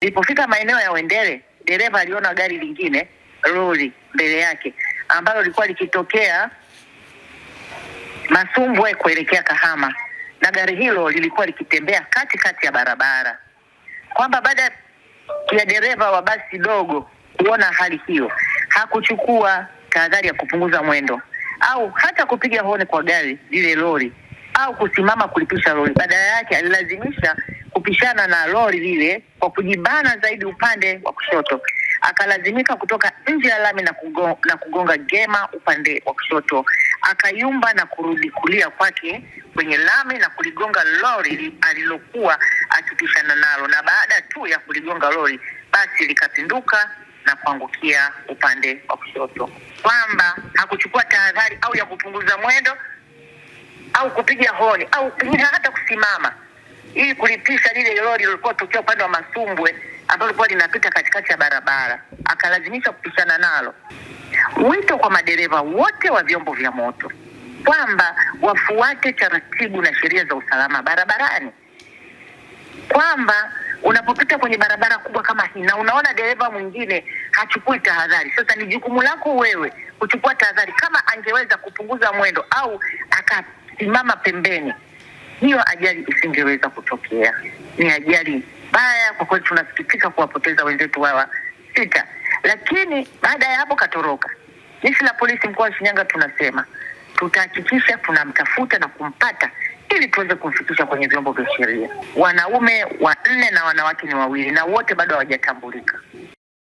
Ilipofika maeneo ya Wendele, dereva aliona gari lingine lori mbele yake ambalo lilikuwa likitokea Masumbwe kuelekea Kahama, na gari hilo lilikuwa likitembea katikati ya barabara, kwamba baada ya dereva wa basi dogo kuona hali hiyo hakuchukua tahadhari ya kupunguza mwendo au hata kupiga honi kwa gari lile lori au kusimama kulipisha lori. Badala yake alilazimisha kupishana na lori lile kwa kujibana zaidi upande wa kushoto. Akalazimika kutoka nje ya lami na kugonga gema upande wa kushoto, akayumba na kurudi kulia kwake kwenye lami na kuligonga lori alilokuwa akipishana nalo, na baada tu ya kuligonga lori basi likapinduka na kuangukia upande wa kushoto, kwamba hakuchukua tahadhari au ya kupunguza mwendo au kupiga honi au pengine hata kusimama ili kulipisha lile lori lilikuwa tokea upande wa Masumbwe ambalo lilikuwa linapita katikati ya barabara, akalazimisha kupishana nalo. Wito kwa madereva wote wa vyombo vya moto kwamba wafuate taratibu na sheria za usalama barabarani, kwamba unapopita kwenye barabara kubwa kama hii na unaona dereva mwingine hachukui tahadhari, sasa ni jukumu lako wewe kuchukua tahadhari. Kama angeweza kupunguza mwendo au akasimama pembeni, hiyo ajali isingeweza kutokea. Ni ajali mbaya kwa kweli, tunasikitika kuwapoteza wenzetu hawa sita, lakini baada ya hapo katoroka. Jeshi la Polisi mkoa wa Shinyanga tunasema tutahakikisha tunamtafuta na kumpata ili tuweze kumfikisha kwenye vyombo vya sheria. Wanaume wanne na wanawake ni wawili, na wote bado hawajatambulika.